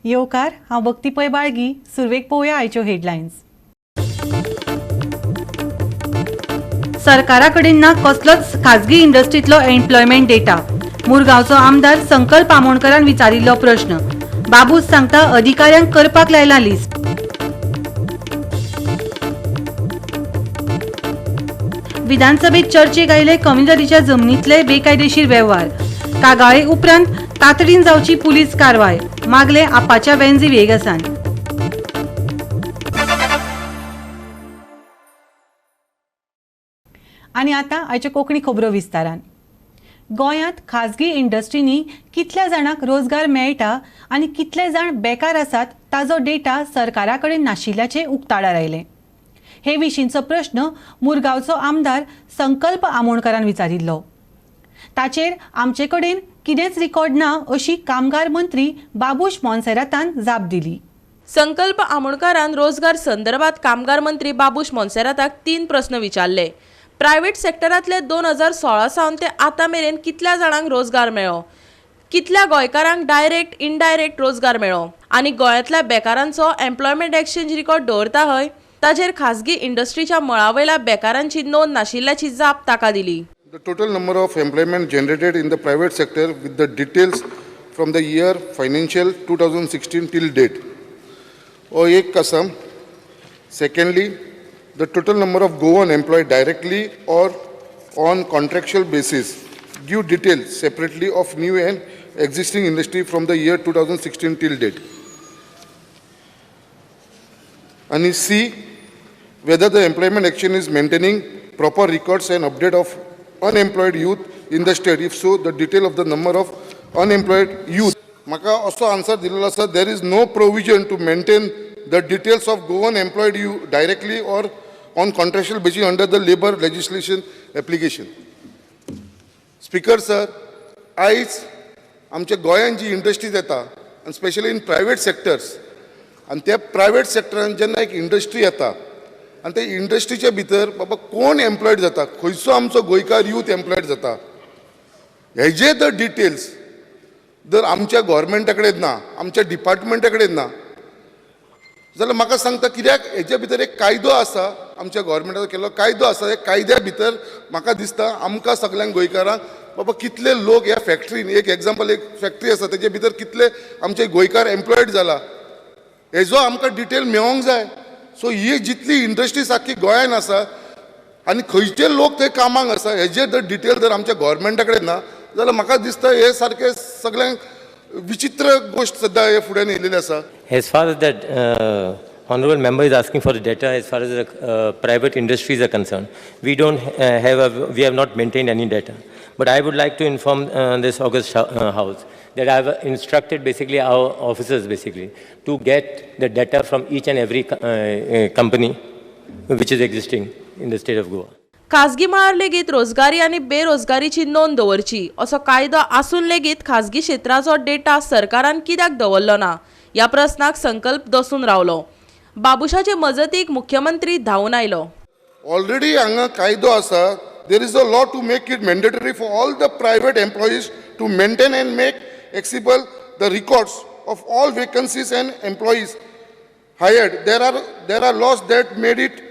येवकार, हांव भक्ती पै बाळगी. सुरवेक पळोवया आयच्यो हेडलायन्स. सरकारा कडेन ना कसलोच खाजगी इंडस्ट्रींतलो एम्प्लॉयमेंट डेटा. मुरगांवचो आमदार संकल्प आमोणकरान विचारिल्लो प्रश्न. बाबूस सांगता, अधिकाऱ्यांक करपाक लायला लिस्ट. विधानसभेत चर्चेक आयले कम्युनिदादीच्या जमनीतले बेकायदेशीर वेव्हार. कागाळे उपरांत तातडीन जावची पुलीस कारवाय, मागले आपाच्या वेन्झी व्हिएगसान. आनी आतां आयच्यो कोंकणी खबरो विस्तारान. गोंयांत खाजगी इंडस्ट्रींनी कितल्या जाणांक रोजगार मेळटा आनी कितले जाण बेकार आसात, ताजो डेटा सरकारा कडेन नाशिल्ल्याचें उक्ताडार आयलें. हे विशींचो प्रश्न मुरगांवचो आमदार संकल्प आमोणकरान विचारिल्लो. ताचेर आमचे कडेन कितेंच रिकॉर्ड ना, अशी कामगार मंत्री बाबूश मोन्सेरातान जाप दिली. संकल्प आमोणकारान रोजगार संदर्भात कामगार मंत्री बाबूश मोन्सेराताक तीन प्रस्न विचारले. प्रायव्हेट सेक्टरांतले 2016 सावन ते आतां मेरेन कितल्या जाणांक रोजगार मेळ्ळो, कितल्या गोंयकारांक डायरेक्ट इनडायरेक्ट रोजगार मेळ्ळो आनी गोंयांतल्या बेकारांचो एम्प्लॉयमेंट एक्सचेंज रिकॉर्ड दवरता हय? ताजेर खाजगी इंडस्ट्रीच्या मळावयल्या बेकारांची नोंद नाशिल्ल्याची जाप ताका दिली. The total number of employment generated in the private sector with the details from the year financial 2016 till date. हो एक आसा. Secondly, the total number of Goan employed directly or on contractual basis. Give details separately of new and existing industry from the year 2016 till date. And C, whether the employment exchange is maintaining proper records and update of unemployed youth in the state. If so, the detail of the number of unemployed youth. म्हाका असो answer दिलेलो आसा, there is no provision to maintain the details of Goan employed youth directly or on contractual basis under the labour legislation application. Speaker sir, आयज आमच्या गोंयांत जी industries येता आनी स्पेशली इन प्रायवेट सेक्टर्स, आनी त्या प्रायवेट सेक्टरान जेन्ना एक इंडस्ट्री येता आनी त्या इंडस्ट्रीच्या भितर बाबा कोण एम्प्लॉयड जाता, खंयचो आमचो गोंयकार यूथ एम्प्लॉयड जाता, हेजे the details जर आमच्या गोवोरमेंटा कडेन ना, आमच्या डिपार्टमेंटा कडेन ना जाल्यार म्हाका सांगता कित्याक? हेजे भितर एक कायदो आसा, आमच्या गोवोरमेंटाचो केल्लो कायदो आसा. ह्या कायद्या भितर म्हाका दिसता आमकां सगल्यांक गोंयकारांक बाबा कितले लोक ह्या फॅक्टरीन, एक एग्जाम्पल, एक फॅक्टरी आसा, तेजे भितर कितले आमचे गोंयकार एम्प्लॉयड जाला, हेजो आमकां डिटेल मेळोंक जाय. सो ही जितली इंडस्ट्रीज आख्खी गोंयान आसा आनी खंयचे लोक थंय कामाक आसा, हेजे जर डिटेल जर आमच्या गोवोरमेंटा कडेन ना जाल्यार म्हाका दिसता हे सारकें सगळ्यांक विचित्र गोश्ट सद्या हे फुड्यान येयलेली आसा. As far as that honorable member is asking for the data as far as the private industries are concerned, we don't have, a, we have not maintained any data. But I would like to inform this august house that I have instructed basically our officers basically to get the data from each and every company which is existing in the state of Goa. खाजगी मळार लेगीत रोजगारी आनी बेरोजगारीची नोंद दवरची असो कायदो आसून लेगीत खाजगी क्षेत्राचो डेटा सरकारान कित्याक दवरलो ना, ह्या प्रस्नाक संकल्प दसून रावलो. बाबुशाचे मजतीक मुख्यमंत्री धांवून आयलो. ऑलरेडी हांगा कायदो आसा. There is a law to make it mandatory for all the private employees to maintain and make accessible the records of all vacancies and employees hired. There are laws that made it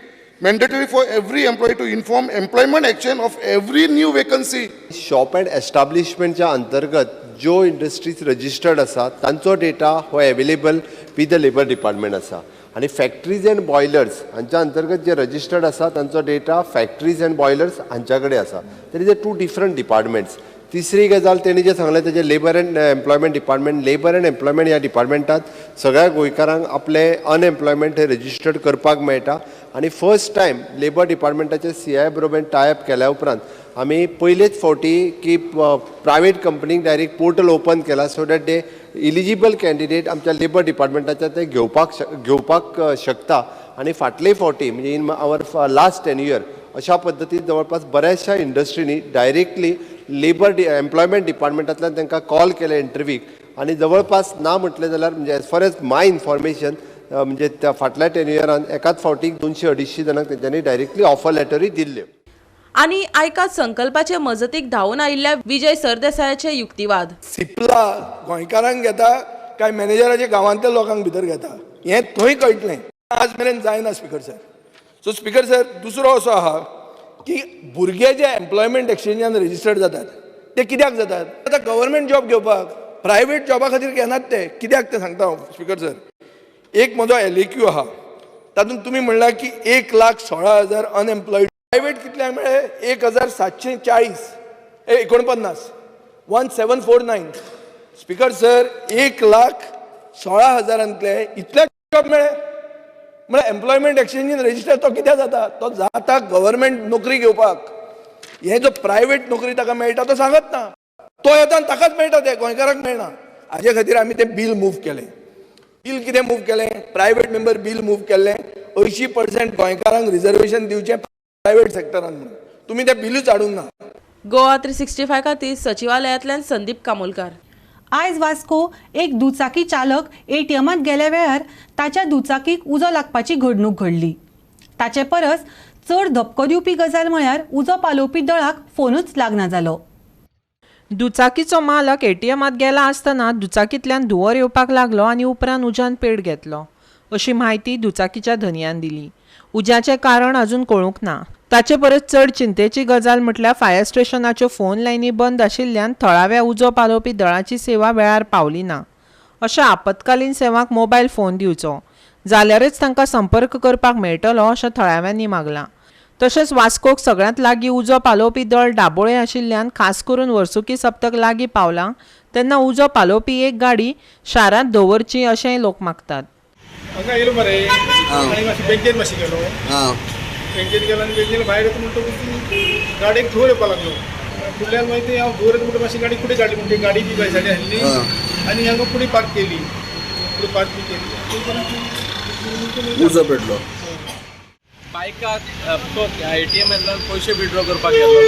mandatory for every employee to inform employment exchange of every new vacancy. Shop and एस्टाब्लिशमेंटच्या अंतर्गत ज्यो industries registered आसा, तांचो data हो available with the labour department आसा आनी factories and boilers हांच्या अंतर्गत जे registered आसा, तांचो डेटा फॅक्टरीज अँड बॉयलर्स हांच्या कडेन आसा. तरी ते टू डिफरंट डिपार्टमेंट्स. तिसरी गजाल, तेणी जें सांगलें तेजें labour and employment department, labour and employment ह्या डिपार्टमेंटात सगळ्या गोंयकारांक आपलें अनएम्प्लॉयमेंट हे रजिस्टर्ड करपाक मेळटा आनी फर्स्ट टायम लेबर डिपार्टमेंटाचे सीआयआय बरोबर टायअप केल्या उपरांत आमी पयलेच फावटी की प्रायवेट कंपनीक डायरेक्ट पोर्टल ओपन केला, so that they eligible candidate आमच्या लेबर डिपार्टमेंटाच्या ते घेवपाक शकता. आनी फाटले फावटी म्हणजे in our last 10 year अशा पद्दतीन जवळपास बऱ्याचशा इंडस्ट्रींनी डायरेक्टली लेबर एम्प्लॉयमेंट डिपार्टमेंटांतल्यान तांकां कॉल केले इंटरव्यूक आनी जवळपास ना म्हटलें जाल्यार, म्हणजे as far as my information, म्हणजे त्या फाटल्या 10 इयरान एकाच फावटीक 200 250 जाणांक तेंच्यांनी डायरेक्टली ऑफर लेटरूय दिल्ल्यो. आनी आयकात संकल्पाचे मजतीक धांवून आयिल्ल्या विजय सरदेसायाचे युक्तिवाद. सिपला गोंयकारांक घेता काय मॅनेजराचे गांवांतल्या लोकांक भितर घेता हें थंय कळटलें. आज मेरेन जायना speaker sir. So speaker sir, दुसरो असो आहा की भुरगे जे एम्प्लॉयमेंट एक्सचेंजान रजिस्टर्ड जातात ते कित्याक जातात? आतां गव्हर्मेंट जॉब घेवपाक, प्रायवेट जॉबा खातीर घेनात ते. कित्याक तें सांगता हांव स्पीकर सर. एक म्हजो LAQ आहा, तातूंत तुमी म्हणलां की 1,16,000 अनएम्प्लॉयड. प्रायवेट कितल्यांक मेळ्ळे? 1,740 49 1749. स्पीकर सर, 1,16,000 इतले जॉब मेळ्ळे. म्हळ्यार एम्प्लॉयमेंट एक्सचेंजीन रजिस्टर तो कित्याक जाता? तो जाता गव्हर्मेंट नोकरी घेवपाक. हे जो प्रायवेट नोकरी ताका मेळटा तो सांगत ना, तो येता आनी ताकाच मेळटा, ते गोंयकाराक मेळना. हाजे खातीर आमी तें बील मूव केलें. बील कितें मूव केलें? प्रायवेट मेंबर बील मूव केल्लें, 80% गोंयकारांक रिजर्वेशन दिवचें प्रायवेट सेक्टरान म्हणून. तुमी तें बिलूच हाडूंक ना. गोवा 365 खातीर सचिवालयांतल्यान संदीप कामोलकार. आयज वास्को एक दुचाकी चालक एटीएमांत गेल्या वेळार ताच्या दुचाकीक उजो लागपाची घडणूक घडली. ताचे परस चड धपको दिवपी गजाल म्हळ्यार उजो पालोवपी दळाक फोनूच लागना जालो. दुचाकीचो मालक एटीएमांत गेला आसतना दुचाकींतल्यान धुंवर येवपाक लागलो आनी उपरांत उज्यान पेट घेतलो अशी म्हायती दुचाकीच्या धनयान दिली. उज्याचें कारण अजून कळूंक ना. ताचे परस चड चिंतेची गजाल म्हटल्यार फायर स्टेशनाच्यो फोन लायनी बंद आशिल्ल्यान थळाव्या उजो पालोवपी दळाची सेवा वेळार पावली ना. अशा आपत्कालीन सेवांक मोबायल फोन दिवचो जाल्यारच तांकां संपर्क करपाक मेळटलो अशें थळाव्यांनी मागलां. तशेंच वास्कोक सगळ्यांत लागीं उजो पालोवपी दळ दाबोळे आशिल्ल्यान खास करून वर्सुकी सप्तक लागीं पावलां तेन्ना उजो पालोवपी एक गाडी शारांत दवरची अशेंय लोक मागतात. हांगा येयलो मरे आनी मातशें बँकेन मातशें गेलो, बँकेन गेलो आनी बँकेन भायर येता म्हणटकूच गाडयेक धुंवर येवपाक लागलो. फुडल्यान मागीर ते हांव धुंवर येता म्हणटकच मातशी गाडी फुडें काडली, म्हणटी गाडी बी सायडीन हाडली आनी हांगा फुडें पार्क केली, फुडें पार्क बी केली, उजो पेटलो. बायकाक तो एटीएमांतल्यान पयशे विड्रॉ करपाक गेल्लो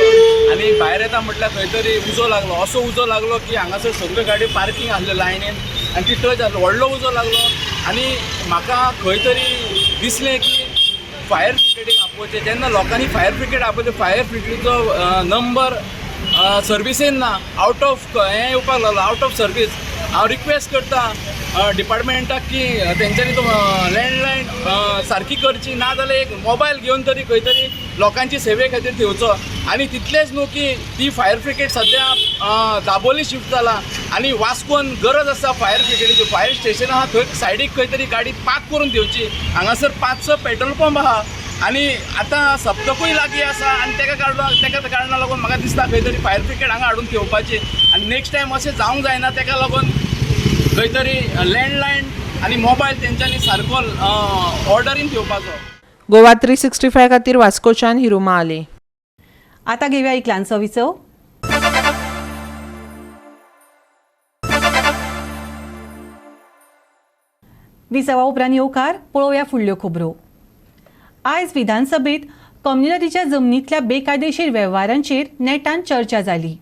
आनी भायर येता म्हटल्यार खंय तरी उजो लागलो. असो उजो लागलो की हांगासर सगळ्यो गाडी पार्कींग आसल्यो लायनीन आनी ती टच जालो, व्हडलो उजो लागलो. आनी म्हाका खंय तरी दिसलें की फायर ब्रिगेडीक आपोवचें. जेन्ना लोकांनी फायर ब्रिगेड आपयली, फायर ब्रिगेडीचो नंबर सर्विसीन ना, आवट ऑफ हें येवपाक लागलो, आवट ऑफ सर्वीस. हांव रिक्वेस्ट करता डिपार्टमेंटाक की तेंच्यांनी तो लँडलायन सारकी करची, ना जाल्यार एक मोबायल घेवन तरी खंय तरी लोकांची सेवे खातीर थेवचो. आनी तितलेंच न्हू की ती फायर ब्रिगेड सद्या दाबोली शिफ्ट जाला आनी वास्कोन गरज आसा फायर ब्रिगेडीची. फायर स्टेशन आहा थंय सायडीक खंय तरी गाडी पार्क करून थेवची. हांगासर 5-6 पेट्रोल पंप आहा आनी आतां सप्तकूय लागीं आसा आनी तेका कारणाक लागून म्हाका दिसता खंय तरी फायर ब्रिगेड हांगा हाडून थेवपाची. आनी नेक्स्ट टायम अशें जावंक जायना, तेका लागून खंय तरी लँडलायन आनी मोबायल तेंच्यांनी सारको ऑर्डरीन घेवपाचो. गोवा 365 खातीर वास्कोच्यान हिरुमा आली. आतां घेवया एक ल्हानसो विसव. विसवा उपरांत येवकार पळोवया फुडल्यो खबरो. आयज विधानसभेत कम्युनिटीच्या जमनींतल्या बेकायदेशीर वेव्हारांचेर नेटान चर्चा जाली.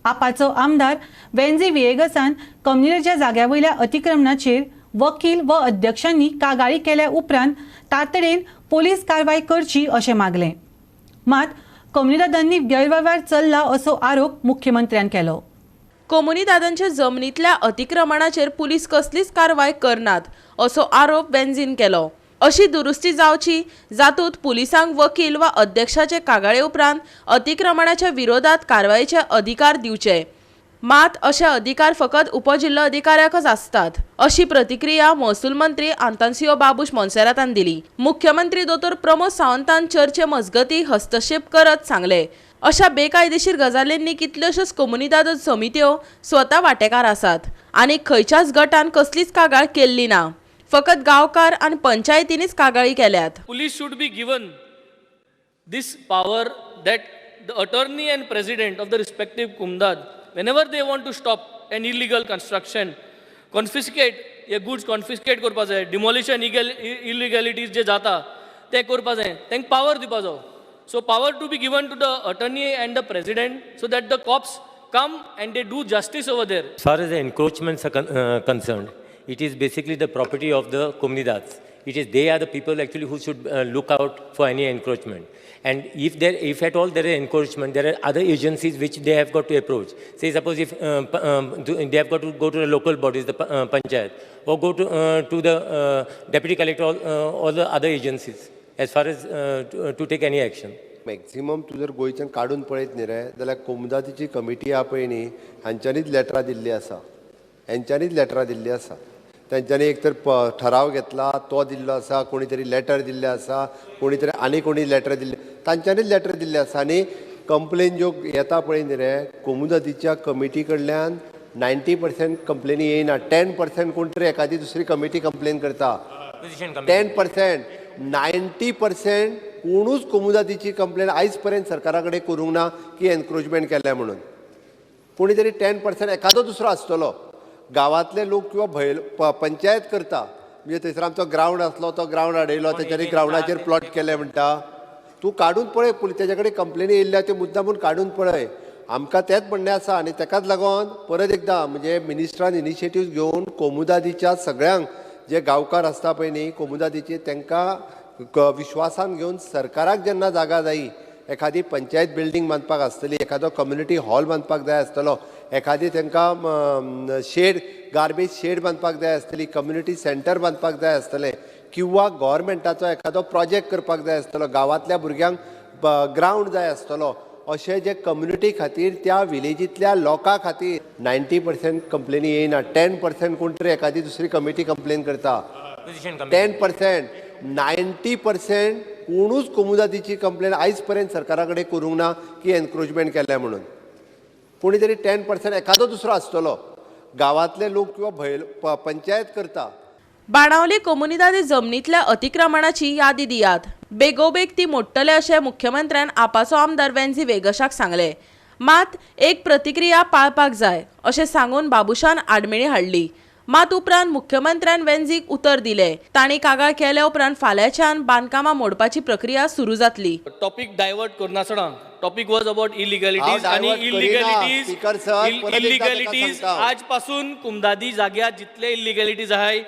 आपाचो आमदार वेन्झी विएगसान कम्युनिटीच्या जाग्या वयल्या अतिक्रमणाचेर वकील व अध्यक्षांनी कागाळी केल्या उपरांत तातडेन पोलीस कारवाय करची अशें मागलें. मात कम्युनिदादांनी गैरवेव्हार चल्ला असो आरोप मुख्यमंत्र्यान केलो. कोमुनिदादांच्या जमनींतल्या अतिक्रमणाचेर पुलीस कसलीच कारवाय करनात असो आरोप वेन्झीन केलो. अशी दुरुस्ती जावची जातूंत पुलिसांक वकील वा अध्यक्षाचे कागाळे उपरांत अतिक्रमणाच्या विरोधात कारवायेचे अधिकार दिवचे. मात अशे अधिकार फकत उपजिल्लोधिकाऱ्याकच आसतात अशी प्रतिक्रिया महसूल मंत्री आंतान्सियो बाबूश मोन्सेरातान दिली. मुख्यमंत्री दोतोर प्रमोद सावंतान चर्चे मजगती हस्तक्षेप करत सांगले, अशा बेकायदेशीर गजालींनी कितल्योश्योच कोमुनिदाद समित्यो स्वता वांटेकार आसात आनी खंयच्याच गटान कसलीच कागाळ केल्ली ना, फकत गांवकार आनी पंचायतींनीच कागाळी केल्यात. Police should be given this power that the attorney and president of the respective kumdad, whenever they want to stop an illegal construction, confiscate हे goods confiscate करपा जाय, demolition illegalities जे जाता ते करपा जाय, तांकां पावर दिवपा जाय. So power to be given to the attorney and the president so that the cops come and they do justice over there. As far as the encroachments are concerned, it is basically the property of the comunidades. It is they are the people actually who should look out for any encroachment. And if at all there is encroachment, there are other agencies which they have got to approach. Say suppose if they have got to go to the local bodies, the panchayat, or go to the deputy collector or the other agencies as far as to take any action. Maximum तूं जर गोंयच्यान काडून पळयत न्ही रे जाल्यार कोमुदादीची committee आहा पळय न्ही हांच्यांनीच लेटरां दिल्लीं आसा, हेंच्यांनीच लेटरां दिल्लीं आसा. तेंच्यांनी एक तर ठराव घेतला तो दिल्लो आसा, कोणी तरी लेटर दिल्लें आसा, कोणी तरी आनी कोणी लेटर दिल्ले, तांच्यांनीच लेटर दिल्लें आसा. आनी कंप्लेन ज्यो येता पळय न्ही रे कोमुदादीच्या कमिटी कडल्यान 90% कंप्लेनी येयना, 10% कोण तरी एखादी दुसरी कमिटी कंप्लेन करता. 10% 90% कोणूच कोमुदादीची कंप्लेन आयज पर्यंत सरकारा कडेन करूंक ना की एनक्रोचमेंट केल्या म्हणून. कोणी तरी 10% एखादो दुसरो आसतलो, गांवांतले लोक किंवा भयल पंचायत करता. म्हणजे थंयसर आमचो ग्रावंड आसलो तो ग्रावंड हाडयलो, तेच्यानी ग्रावंडाचेर प्लॉट केले म्हणटा. तूं काडून पळय, तेज्या कडेन कंप्लेनी येयल्ल्या त्यो मुद्दामून काडून पळय. आमकां तेंच म्हणणें आसा आनी तेकाच लागून परत एकदां म्हणजे मिनिस्टरान इनिशिएटीव घेवन कोमुदादीच्या सगळ्यांक जे गांवकार आसता पळय न्ही कोमुदादीचे तांकां विश्वासान घेवन सरकाराक जेन्ना जागा जायी, एखादी पंचायत बिल्डींग बांदपाक आसतली, एखादो कम्युनिटी हॉल बांदपाक जाय आसतलो, एखादी तांकां शेड गार्बेज शेड बांदपाक जाय आसतली, कम्युनिटी सेंटर बांदपाक जाय आसतलें, किंवा गव्हर्मेंटाचो एखादो प्रोजेक्ट करपाक जाय आसतलो, गांवांतल्या भुरग्यांक ग्रावंड जाय आसतलो, अशें जे कम्युनिटी खातीर त्या विलेजींतल्या लोकां खातीर 90% कंप्लेनी येयना, 10% कोण तरी एखादी दुसरी कमिटी कंप्लेन करता. 10% 90% कोणूच कोमुदादीची कंप्लेन आयज पर्यंत सरकारा कडेन करूंक ना की एनक्रोचमेंट केल्या म्हणून. कोणी तरी 10% एखादो दुसरो आसतलो, गांवांतले लोक किंवा भयल पंचायत करता. बाणावली कोमुनिदादी जमनीतल्या अतिक्रमणाची यादी दियात, बेगोबेग ती मोडटले अशें मुख्यमंत्र्यान आपाचो आमदार वेन्झी वेगशाक सांगले. मात एक प्रतिक्रिया पाळपाक जाय अशें सांगून बाबुशान आडमेळी हाडली. मात उपरांत मुख्यमंत्र्यान वेन्झीक उतर दिले. तांणी कागाळ केल्या उपरांत फाल्यांच्यान बांदकामां मोडपाची प्रक्रिया सुरू जातली. टॉपिक डायवर्ट करनासतना टॉपिक वॉज अबाउट इलिगॅलिटीज आनी इलिगॅलिटीज इलिगॅलिटीज आज पासून कुमदादी जाग्यार जितले इलिगॅलिटीज आहाय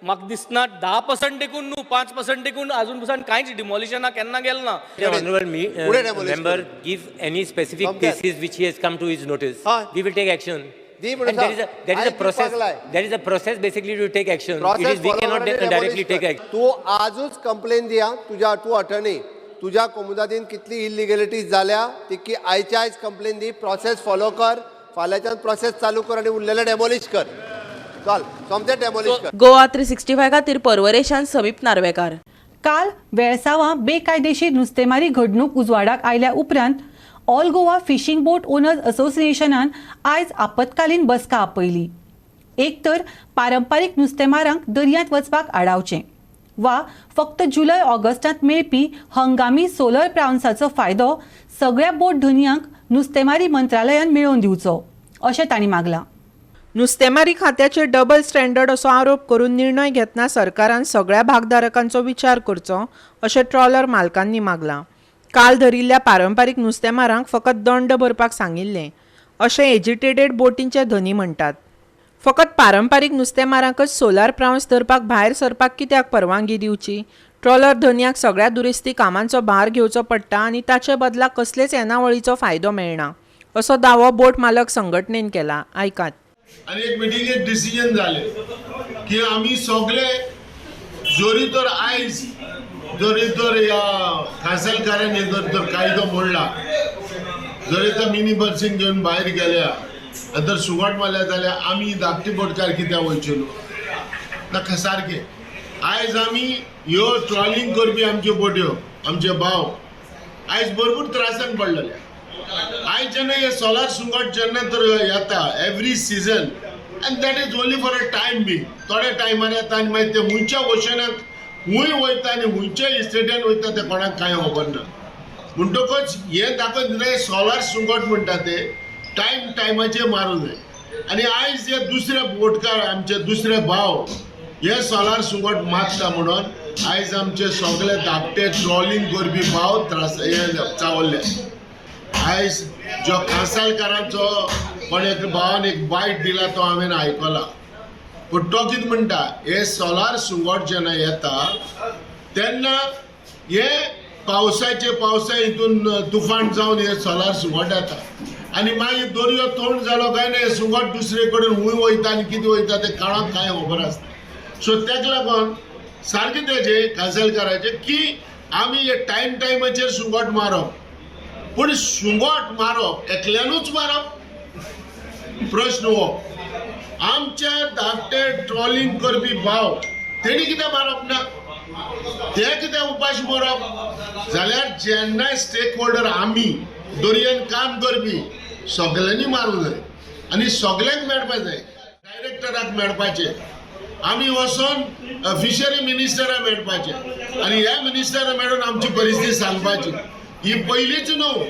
म्हाका दिसना 10% देखून न्हू 5% देखून अजून पसून कांयच डिमॉलिशना केन्ना गेलें ना. Honorable member give any specific cases which he has come to his notice, we will take action. And there is a process. There is a process basically to take action. It is we cannot directly take action. तू आजूच complain दिया तुझ्या तू attorney तुझ्या कोमुदादीन कितली इलिगॅलिटीज जाल्या तितकी आयच्या आयज कंप्लेन दी, प्रोसेस फॉलो कर, फाल्यांच्यान प्रोसेस चालू कर आनी उरलेलें डेमोलिश कर. चल सोमतें डेमोलिश कर. गोवा 365 खातीर परवरेशान समीप नार्वेकार. काल वेळसांवां बेकायदेशीर नुस्तेमारी घडणूक उजवाडाक आयल्या उपरांत all Goa fishing boat owners असोसिएशनान आयज आपत्कालीन बसका आपयली. एक तर पारंपारीक नुस्तेमारांक दर्यांत वचपाक आडावचें वा फक्त जुलय ऑगस्टांत मेळपी हंगामी सोलर प्रावन्साचो फायदो सगळ्या बोट धनयांक नुस्तेमारी मंत्रालयान मेळोवन दिवचो अशें तांणी मागलां. नुस्तेमारी खात्याचेर डबल स्टँडर्ड असो आरोप करून निर्णय घेतना सरकारान सगळ्या भागधारकांचो विचार करचो अशें ट्रॉलर मालकांनी मागलां. काल धरिल्ल्या पारंपारीक नुस्तेमारांक फकत दंड भरपाक सांगिल्लें अशें एजिटेटेड बोटींचे धनी म्हणटात. फकत पारंपारीक नुस्तेमारांकच सोलार प्रावन्स धरपाक भायर सरपाक कित्याक परवानगी दिवची? ट्रॉलर धनयांक सगळ्या दुरुस्ती कामांचो भार घेवचो पडटा आनी ताचे बदला कसलेच येणावळीचो फायदो मेळना असो दावो बोट मालक संघटनेन केला. आयकात. आनी एक मिटिंगेक डिसिजन जालें की आमी सगळे जरी तर आयज जरी तर ह्या कांसलकारांनी जर तर कायदो मोडला, जरी तर मिनी बसीन घेवन भायर गेल्या आनी जर सुगट मारल्या जाल्यार आमी धाकटी बोटकार कित्याक वयचे न्हू नाका सारकें. आयज आमी ह्यो ट्रॉलिंग करपी आमच्यो बोट्यो आमचे भाव आयज भरपूर त्रासान पडलेले. आयज जेन्ना हे सोलार सुंगट जेन्ना तर येता every season and that is only for a time being, थोड्या टायमार येता आनी मागीर ते खंयच्या ओशनाक खंय वयता आनी खंयच्या इस्टेटान वयता ते कोणाक कांय खबर ना. म्हणटकच हें दाखयत दिता सोलार सुंगट म्हणटा ते टायम टायमाचेर मारूं जाय. आनी आयज हे दुसरे बोटकार आमचे दुसरे भाव हे सोलार सुंगट मारता म्हणून आयज आमचे सगळे धाकटे ट्रॉलिंग करपी भाव त्रास हे चावल्ले. आयज जो कांसालकारांचो कोण एक भावान एक बायट दिला तो हांवें आयकला. पूण तो कितें म्हणटा, हे सोलार सुंगट जेन्ना येता तेन्ना हे पावसाचे पावसा हितून तुफान जावन हे सोलार सुंगट येता आनी मागीर दर्यो तोंड जालो काय ना हे सुंगट दुसरे कडेन हुंय वयता आनी कितें वयता तें काळाक कांय खबर आसना. सो तेका लागून सारकें तेजें काजलकाराचें की आमी हे टायम टायमाचेर सुंगट मारप, पूण सुंगट मारप एकल्यानूच मारप प्रश्न हो. आमच्या धाकटे ट्रॉलिंग करपी भाव तेणी कित्याक मारप ना, ते कित्याक उपाशी मरप? जाल्यार जेन्ना स्टेक होल्डर आमी दर्यान काम करपी सगल्यांनी मारूंक जाय आनी सगल्यांक मेळपा जाय. डायरेक्टराक मेळपाचें, आमी वचोन फिशरी मिनिस्टराक मेळपाचें आनी ह्या मिनिस्टराक मेळून आमची परिस्थिती सांगपाची. ही पयलीच न्हू,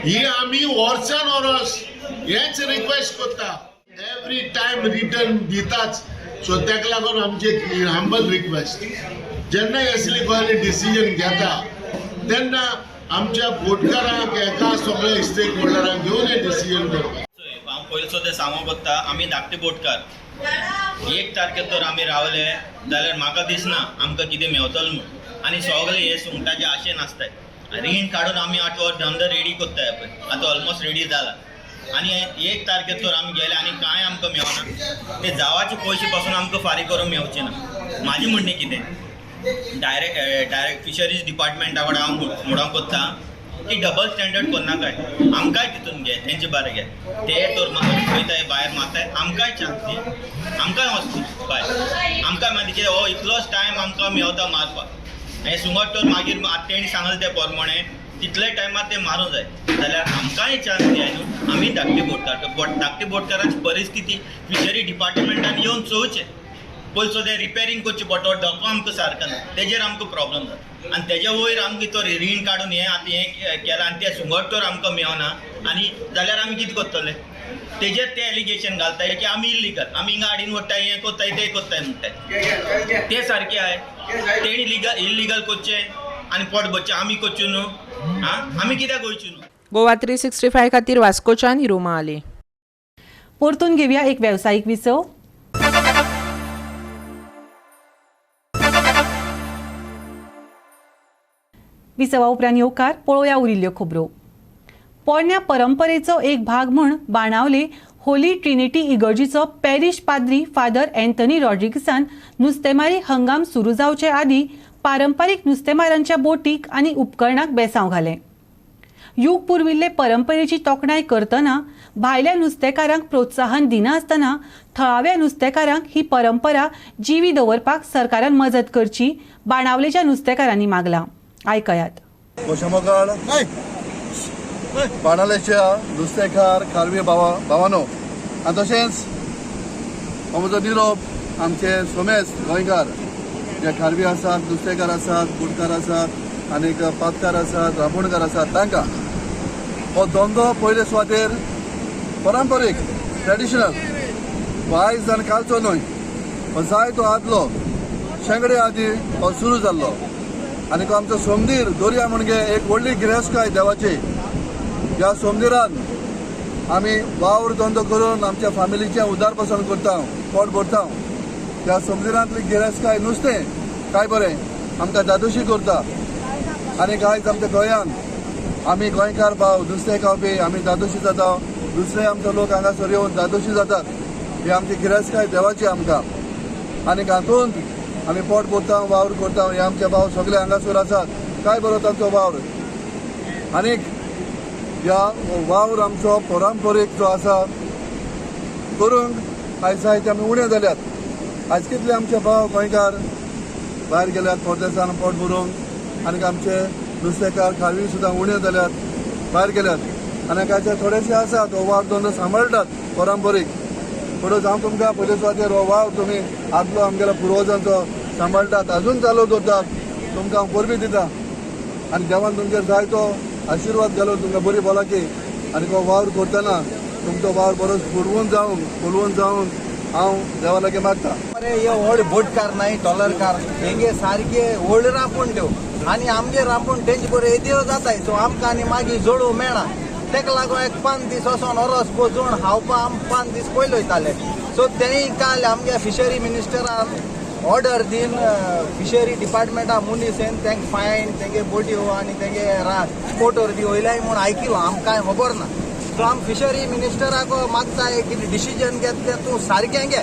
ही आमी वर्सान वर्स हेच रिक्वेस्ट करता, एवरी टायम रिटर्न दिताच. सो ताका लागून आमची हंबल रिक्वेस्ट, जेन्ना असली कसली डिसिजन घेता तेन्ना आमच्या बोटकारांक एका सगळ्या स्टेक होल्डरांक घेवन हें डिसिजन करपाक. हांव पयलीं तें सांगूंक कोत्ता, आमी धाकटे बोटकार 1 तारखेर तर आमी रावले जाल्यार म्हाका दिसना आमकां कितें मेवतलो म्हूण. आनी सगळे हे सुंगटाचे आशेन आसताय, रीण काडून आमी आतां हो धंदो रेडी कोत्ताय पळय, आतां ऑलमोस्ट रेडी जाला. आनी 1 तारखेर तर आमी गेले आनी कांय आमकां मेवना, ते जावाचे पयशे पासून आमकां फारीक करूंक मेवचे ना. म्हाजें म्हणणें कितें, डायरेक्ट फिशरीज डिपार्टमेंटा कडेन हांव म्हणूंक कोत्ता की डबल स्टँडर्ड करनाकाय, आमकांय तितून घे, तेंचे बारे घे. ते तर वयताय भायर मारताय, आमकांय चान्स दी, आमकांय वचूं भायर, आमकां मागीर कितें हो इतलोच टायम आमकां मेवता मारपाक. हें सुंगट तर मागीर आतां तेणी सांगलें ते प्रमाणे तितले टायमार ते मारूंक जाय, जाल्यार आमकांय चान्स दियाय न्हू. आमी धाकटे बोटकार, धाकटे बोटकारांची परिस्थिती फिशरी डिपार्टमेंटान येवन चोवचें, पयसो ते रिपेरींग करचें पडटा, धोको आमकां सारको ना, तेजेर आमकां प्रोब्लम जाता. आनी तेजे वयर आमकां तो रीण काडून हें आतां हें केलां आनी तें सुंगट तर आमकां मेवना, आनी जाल्यार आमी कितें करतले? तेजेर ते एलिगेशन घालताय की आमी इल्लिगल, आमी हिंगा हाडीन व्हरताय, हें कोत्ताय तें कोत्ताय म्हणटाय. ते सारकें आहाय, तेणी इल्लिगल करचें आनी पोट भरचें, आमी करचें न्हू, आं आमी कित्याक वयचें न्हू. गोवा 365 खातीर वास्कोच्यान हिरोमा आली. परतून घेवया एक वेवसायीक विसव. विसवा उपरांत येवकार पळोवया उरिल्ल्यो खबरो. पोरण्या परंपरेचो एक भाग म्हूण बाणावले होली ट्रिनिटी इगर्जीचो पॅरिश पाद्री फादर एंथनी रॉड्रिगसान नुस्तेमारी हंगाम सुरू जावचे आदीं पारंपारीक नुस्तेमारांच्या बोटीक आनी उपकरणाक बेसांव घालें. युग पुर्विल्ले परंपरेची तोखणाय करतना भायल्या नुस्तेकारांक प्रोत्साहन दिनासतना थळाव्या नुस्तेकारांक ही परंपरा जिवी दवरपाक सरकारान मजत करची बाणावलेच्या नुस्तेकारांनी मागलां. आयकयात. बाणावलेच्या नुस्तेकार खारवी भावानो आनी तशेंच म्हजो निरोप आमचे सोमेस गोंयकार जे खारवी आसात, नुस्तेकार आसात, बोटकार आसात आनी पातकार आसात, रांपोणकार आसात, तांकां हो धंदो पयले सुवातेर परंपरीक ट्रेडिशनल हो आयज आनी कालचो न्हय, हो जायतो आदलो शेंगडे आदी हो सुरू जाल्लो. आनी आमचो सोमदीर दर्या म्हणजे एक व्हडली गिरेस्तकाय देवाची. ह्या सोमदिरान आमी वावर धंदो करून आमच्या फामिलीचें उदारपसण करता, पोट भरता. ह्या सोमदिरांतली गिरेस्तकाय नुस्तें काय बरें आमकां दादोशी करता. आनी आयज आमच्या गोंयांत आमी गोंयकार भाव नुस्तें खावपी आमी दादोशी जाता, दुसरे आमचो लोक हांगासर येवन दादोशी जातात. ही आमची गिरेस्तकाय देवाची आमकां. आनी हातूंत आमी पोट भरता, वावर करता. हे आमचे भाव सगळे हांगासर आसात, काय बरो तांचो वावर. आनीक ह्या वावर आमचो परंपरीक जो आसा करूंक आयज जायते आमी उणें जाल्यात. आयज कितले आमचे भाव गोंयकार भायर गेल्यात परदेसान पोट भरूंक, आनीक आमचे नुस्तेकार खारवी सुद्दां उणें जाल्यात, भायर गेल्यात. आनी कांय थोडेशे आसात हो वावर धंदो सांबाळटात परंपरीक. म्हणून हांव तुमकां पयले सुवातेर हो वावर तुमी आदलो आमगेल्या पुर्वजांचो सांबाळटात, अजून चालू दवरतात, तुमकां हांव परबी दिता. आनी देवान तुमचेर जायतो आशिर्वाद घालून तुमकां बरी भलायकी आनी हो वावर करतना तुमचो वावर बरो फुलवून जावन हांव देवा लागीं मागता. मरे हे व्हड बोटकार न्हय टॉलरकार हेंगे सारके व्हड रांपोण त्यो आनी आमगे रांपोण तेंचे बरोबर येद्यो जाताय, सो आमकां आनी मागीर जोडूं मेळना. तेका लागून एक 5 दीस वचोन ओरोस बोजून खावपा आम 5 दीस पयले वयताले. सो तेणी काल आमगे फिशरी मिनिस्टरान ऑर्डर दिवन फिशरी डिपार्टमेंटा मनीस येवन तांकां फायन तेंगे बोटयो आनी तेंगे कोटर बी वयल्याय म्हूण आयकिलो, आमकां कांय खबर ना. सो आम फिशरी मिनिस्टराक मागता कितें डिसिजन घेतलें तूं सारकें घे.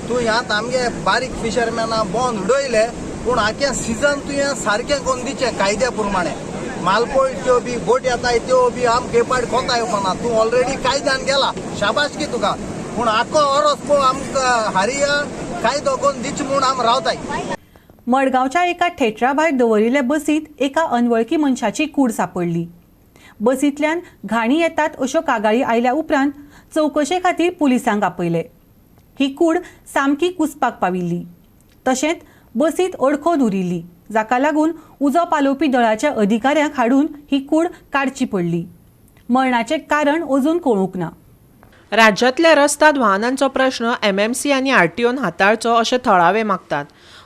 तूं ह्यात आमगे बारीक फिशरमॅना बंद उडयले पूण आख्या सिजन तुवें सारकें करून दिचें कायद्या प्रमाणे. मालपोळच्यो बी बोट येताय त्यो बी आमकां हे पाट कोता येवपाना. तूं ऑलरेडी कायद्यान गेला, शाबासकी तुका, पूण आख्खो ओरोस पळोव आमकां हारिया कायदो करून दिच म्हूण आम रावताय. मडगांवच्या एका थेटरा भायर दवरिल्ले बसींत एका अनवळखी मनशाची कूड सांपडली. बसींतल्यान घाणी येतात अश्यो कागाळी आयल्या उपरांत चवकशे खातीर पुलिसांक आपयले. ही कूड सामकी कुसपाक पाविल्ली, तशेंच बसींत अडखोन उरिल्ली, जाका लागून उजो पालोवपी दळाच्या अधिकाऱ्यांक हाडून ही कूड काडची पडली. मरणाचें कारण अजून कळूंक ना. राज्यांतल्या रस्ताद वाहनांचो प्रश्न एमएमसी आनी आरटीओन हाताळचो अशें थळावे मागतात.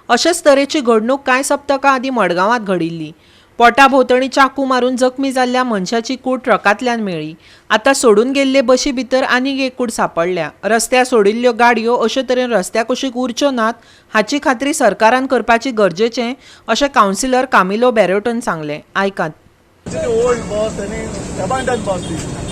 अशेच तरेची घडणूक कांय सप्तकां आदीं मडगांवांत घडिल्ली. पोटा भोंवतणी चाकू मारून जखमी जाल्ल्या मनशाची कूड ट्रकांतल्यान मेळ्ळी. आतां सोडून गेल्ले बशी भितर आनीक एक कूड सांपडल्या. रस्त्यार सोडिल्ल्यो गाडयो अशे तरेन रस्त्या कुशीक उरच्यो नात हाची खात्री सरकारान करपाची गरजेचें अशें कावन्सिलर कामिलो बॅरोटन सांगलें. आयकात. ओल्ड बस आनी एबांडन बस ती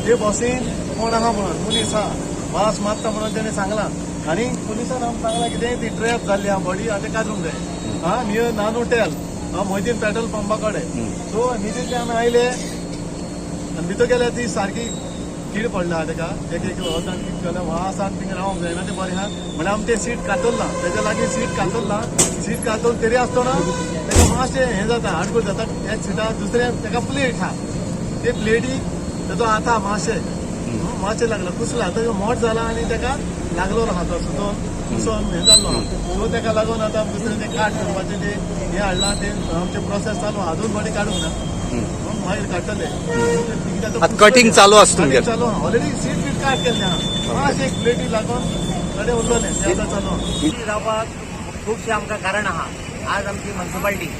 ते बसीन कोण आहा म्हणून मनीस आहा वास मारता म्हणून तेणें सांगलां आनी पुलिसान आमकां सांगलां कितें ती ट्रॅप जाल्ली आहा बॉडी आनी तें काडूंक जाय. आं near Naan hotel Mohideen petrol पंपा कडेन. सो इमिजिएटली आमी आयले आनी भितर गेल्यार ती सारकी कीड पडला तेका एक एक वतान कितें जाल्यार वासान थिंगा रावंक जायना तें बरें आहा म्हणल्यार आमी तें सीट कातरलां तेज्या लागीं सीट कातरलां. सीट कातरून तरी आसतना तेका मातशें हें जाता हाडकूर जाता. एक सिटा दुसरें तेका प्लेट आहा ते प्लेटीक तेजो हाता मातशें मातशें लागला कुसला तेजो मोट जाला आनी तेका लागलो हातो सुजोन कुसोन हें जाल्लो. सो तेका लागून आतां दुसरें तें काट करपाचें तें हें हाडलां तें आमचें प्रोसेस चालू अजून बॉडी काडूंक ना, मागीर काडटले. कटिंग चालू आसता तुमगेलें? चालू ऑलरेडी सीट बीट काट केल्लें आहा, मातशें एक प्लेटी लागून कडेन उरलें तें आतां चालू आहा. जावपाक खुबशें आमकां कारण आहा. आज आमची म्युनिसिपालिटी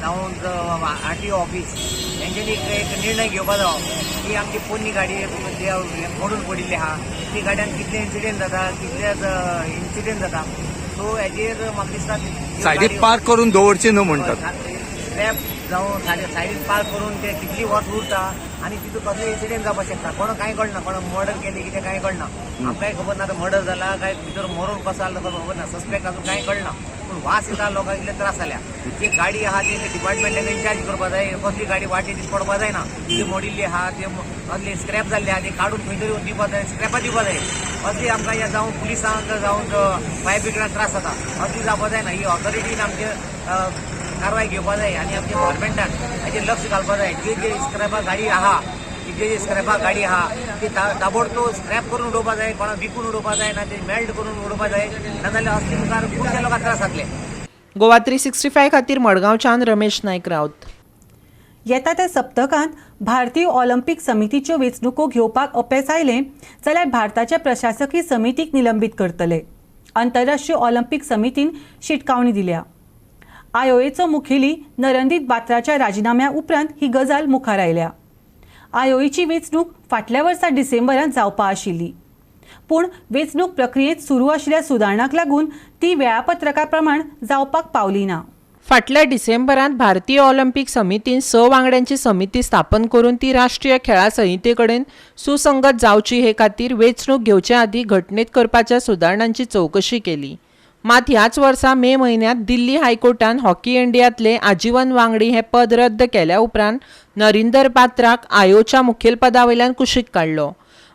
जावं आरटीओ ऑफिस हेंच्यांनी एक निर्णय घेवपा जावो की आमची पोन्नी गाडी मोडून पडिल्ली आहा ती गाडयान कितले इन्सिडेंट जाता कितले इन्सिडेंट जाता. सो हेजेर म्हाका दिसता सायडीक पार्क करून दवरची न्हू म्हणटात. स्क्रॅप जावं सायडीन पार्क करून ते कितली वर्स उरता आनी तितून कसले इन्सिडेंट जावपाक शकता. कोण कांय कळना, कोण मर्डर केली कितें कांय कळना, आमकांय खबर ना मर्डर जाला काय भितर मरून कसो आसलो खबर ना, सस्पेक्ट आजून कांय कळना. पूण वास येता लोकांक इतले त्रास जाल्या. जी गाडी आहा ती डिपार्टमेंटान इन्चार्ज करपा जाय, कसली गाडी वाटेर पडपा जायना, ती मोडिल्ली आहा ती कसली स्क्रॅप जाल्ली आहा ती काडून खंय तरी दिवपा जाय, स्क्रॅपां दिवपा जाय. असली आमकां ह्या जावं पुलिसांक जावं फायर ब्रिगेडाक त्रास जाता, असली जावपा जायना. ही ऑथॉरिटीन आमचे कारवाय घेवपा जाय आनी आमच्या गव्हर्मेंटान हाचेर लक्ष घालपा जाय. जी जी स्क्रॅपा गाडी आहा जी जी स्क्रॅपा गाडी आहा ती ताबडतोब स्क्रॅप करून उडोवपा जाय, कोणाक विकून उडोवपा जाय ना ते मेल्ट करून उडोवपा जाय, नाजाल्यार असले मुखार खुबशे लोकांक त्रास जातले. गोवा 365 खातीर मडगांवच्यान रमेश नायक राऊत. येता त्या सप्तकांत भारतीय ऑलिम्पिक समितीच्यो वेंचणुको घेवपाक अपेस आयलें जाल्यार भारताच्या प्रशासकी समितीक निलंबीत करतले. आंतरराष्ट्रीय ऑलिम्पिक समितीन शिटकावणी दिल्या. आयओएचो मुखेली नरंदीत बात्राच्या राजिनाम्या उपरांत ही गजाल मुखार आयल्या. आयओएची वेंचणूक फाटल्या वर्सा डिसेंबरांत जावपा आशिल्ली, पूण वेंचणूक प्रक्रियेंत सुरू आशिल्ल्या सुदारणांक लागून ती वेळापत्रका प्रमाण जावपाक पावली ना. फाटल्या डिसेंबरांत भारतीय ऑलिम्पिक समितीन 6 वांगड्यांची समिती स्थापन करून ती राष्ट्रीय खेळां संहिते कडेन सुसंगत जावची हे खातीर वेंचणूक घेवचे आदीं घटनेत करपाच्या सुदारणांची चवकशी केली. मात ह्याच वर्सा मे म्हयन्यांत दिल्ली हायकोर्टान हॉकी इंडियांतले आजीवन वांगडी हें पद रद्द केल्या उपरांत नरिंदर बात्राक आयोच्या मुखेलपदा वयल्यान कुशीक काडलो.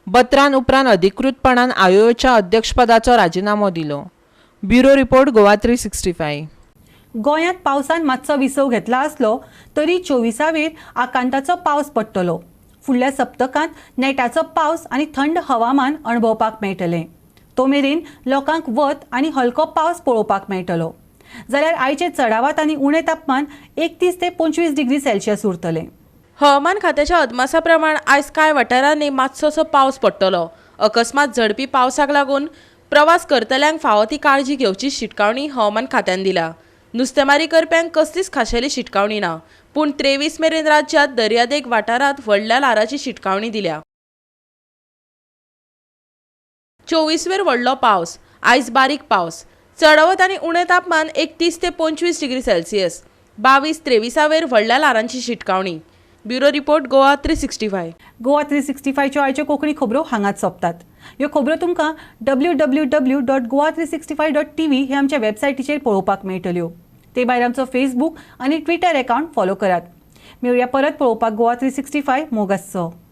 बत्रान उपरांत अधिकृतपणान आयोच्या अध्यक्षपदाचो राजिनामो दिलो. Bureau report, Goa 365. गोंयांत पावसान मातसो विसव घेतला आसलो तरी 24वेर आकांताचो पावस पडटलो. फुडल्या सप्तकांत नेटाचो पावस आनी थंड हवामान अणभवपाक मेळटलें. तो मेरेन लोकांक वत आनी हलको पावस पळोवपाक मेळटलो. जाल्यार आयचे चडावात आनी उणें तापमान 31 ते 25 डिग्री सेल्सियस उरतलें. हवामान खात्याच्या अदमासा प्रमाण आयज कांय वाठारांनी मातसोसो पावस पडटलो. अकस्मात झडपी पावसाक लागून प्रवास करतल्यांक फावो ती काळजी घेवची शिटकावणी हवामान खात्यान दिल्या. नुस्तेमारी करप्यांक कसलीच खाशेली शिटकावणी ना, पूण 23 मेरेन राज्यांत दर्यादेग वाठारांत व्हडल्या ल्हाराची शिटकावणी दिल्या. 24 वेर व्हडलो पावस, आयज बारीक पावस. चडावत आनी उणें तापमान 31 ते 25 डिग्री सेल्सियस. 22-23 वेर व्हडल्या ल्हारांची शिटकावणी. Bureau report, Goa 365. Goa 365च्यो आयच्यो कोंकणी खबरो हांगाच सोंपतात. ह्यो खबरो तुमकां www.goa365.tv हे आमच्या वेबसायटीचेर पळोवपाक मेळटल्यो. ते भायर आमचो फेसबूक आनी ट्विटर अकावंट फॉलो करात. मेळुया परत पळोवपाक गोवा 365. मोग आसचो.